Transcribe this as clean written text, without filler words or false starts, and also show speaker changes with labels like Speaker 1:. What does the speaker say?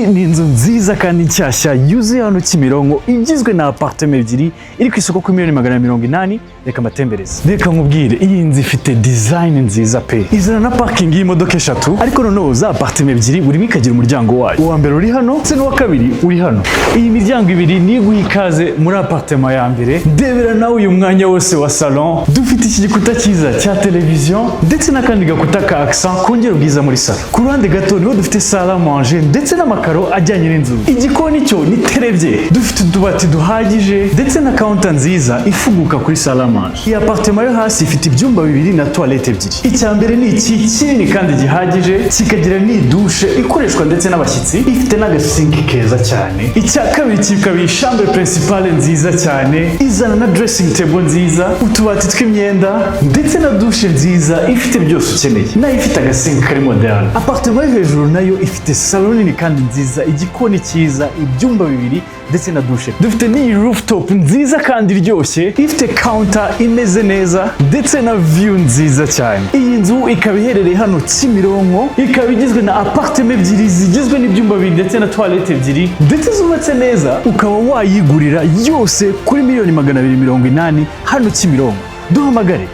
Speaker 1: Iyi ni inzu nziza kandi nshyashya yuzuye hano Kimironko, igizwe na apartment ebyiri, iri ku isoko kuri miliyoni 280. Reka mbatembereze. Reka nkubwire, iyi nzu ifite design nziza pe! Izana na parking y'imodoka eshatu, ariko noneho za apartment ebyiri buri imwe ikagira umuryango wayo. Uwa mbere uri hano ndetse n'uwa kabiri uri hano. Iyi miryango ibiri niyo iguha ikaze muri apartment ya mbere. Ndebera nawe uyu mwanya wose wa salon. Dufite iki gikuta cyiza cya televiziyo ndetse n'akandi gakuta ka accent kongera ubwiza muri salon. Ku ruhande gato niho dufite salle à manger ndetse n'amakaro ajyanye n'inzu. Igikoni cyo ni terebye, dufite utubati duhagije ndetse na counter nziza ifunguka kuri salle à manger. Iyi apartment yo hasi ifite ibyumba bibiri na toilette ebyiri. Icya mbere ni iki kinini kandi gihagije, kikagira n'idushe ikoreshwa ndetse n'abashyitsi, ifite n'agasinki keza cyane. Icya kabiri kikaba iyi chambre principale nziza cyane, izana na dressing table nziza, utubati tw'imyenda ndetse na douche nziza ifite byose ukeneye, nayo ifite agasinki kari moderne. Apartment yo hejuru nayo ifite salon nini kandi nziza, igikoni cyiza, ibyumba bibiri ndetse na douche. Dufite n'iyi rooftop nziza kandi iryoshye, ifite counter imeze neza ndetse na view nziza cyane. Iyi nzu ikaba iherereye hano Kimironko, ikaba igizwe na apartment ebyiri zigizwe n'ibyumba bibiri ndetse na toilette ebyiri, ndetse zubatse neza, ukaba wayigurira yose kuri miliyoni 280 hano Kimironko. Duhamagare.